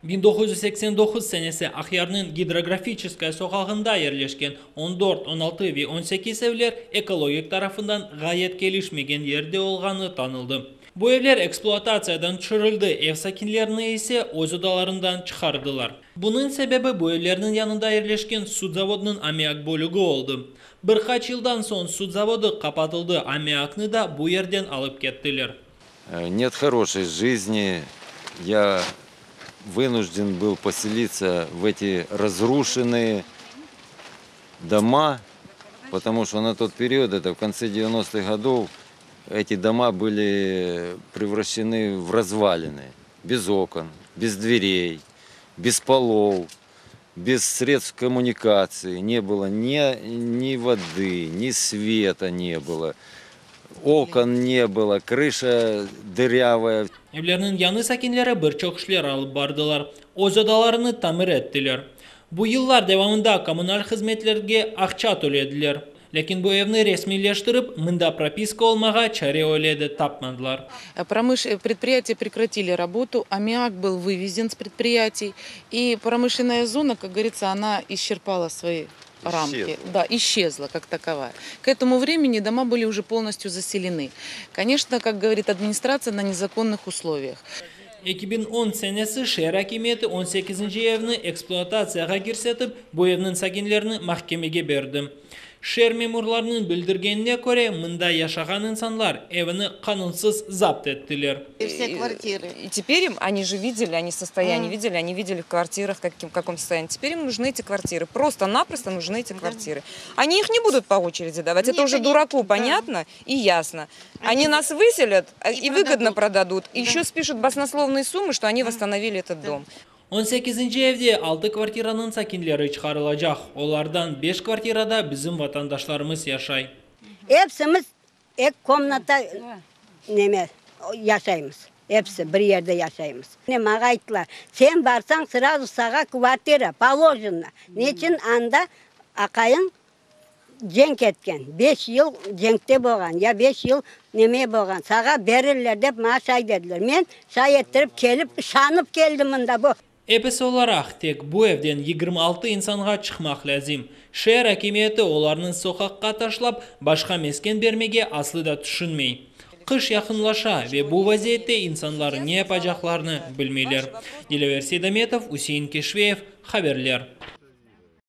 1989 senesi Aqyarnıñ Gidrografiçeskaya soqağında yerleşken 14, 16 ve 18 evler ekologik tarafından ğayet kelişmegen yerde olğanı tanıldı. Bu evler ekspluatatsiyadan tüşürildi, ev sakinlerini ise öz odalarından çıqardılar. Bunıñ sebebi bu evlerniñ yanında yerleşken süt zavodınıñ ammiak bölügi oldı. Bir qaç yıldan soñ süt zavodı qapatıldı, ammiaknı da bu yerden alıp kettiler. Нет хорошей жизни. Я вынужден был поселиться в эти разрушенные дома, потому что на тот период, это в конце 90-х годов, эти дома были превращены в развалины, без окон, без дверей, без полов, без средств коммуникации. Не было ни воды, ни света не было, окон не было, крыша дырявая. Evlerniñ yañı sakinleri bir çoq işler alıp bardılar, öz odalarını tamir ettiler. Bu yıllar devamında kommunal hızmetlerge aqça tölediler. Lâkin bu evni resmiyleştirip, mında propiska olmağa çare öyle de tapmadılar. Предприятия прекратили работу, аммиак был вывезен с предприятий, и промышленная зона, как говорится, она исчерпала свои рамки. Исчезла. Да, исчезла как таковая. К этому времени дома были уже полностью заселены. Конечно, как говорит администрация, на незаконных условиях. 2010 senesi şeer akimiyeti 18. Evni ekspluatatsiyağa kirsetip, bu evniñ sakinlerini mahkemege berdi. Şeer memurlarınıñ bildirgenine köre, mında yaşağan insanlar evni qanunsız zapt ettiler. И все квартиры. И теперь им, они же видели, они состояние видели, они видели в квартирах, в каком состоянии. Теперь им нужны эти квартиры. Просто-напросто нужны эти квартиры. Они их не будут по очереди давать. Это Нет, уже они- дураку да. понятно и ясно. Они Они нас выселят и и выгодно продадут. продадут. И еще спишут баснословные суммы, что они восстановили этот дом. 18. Evde 6 kvartiranıñ sakinleri çıqarılacaq. Olardan 5 kvartirada bizim vatandaşlarımız yaşay. Epimiz eki komnata neme yaşaymız. Episi bir yerde yaşaymız. Ne maña ayttılar. Sen barsañ сразу saña квартира положено. Neçün anda aqayıñ cenk etken. 5 yıl cenkte bolğan. Ya 5 yıl neme bolğan. Saña berirler dep maña şay dediler. Men şay ettirip kelip ışanıp keldim mında bu. Episi olaraq tek bu evden 26 insanğa çıqmaq lâzim. Şeer akimiyeti olarnı soqaqqa taşlap, başqa mesken bermege aslı da tüşünmey. Qış yaqınlaşa ve bu vaziyette insanlar ne yapacaqlarını bilmeyler. Dilâver Seydametov, Üsein Keşveyev, haberler.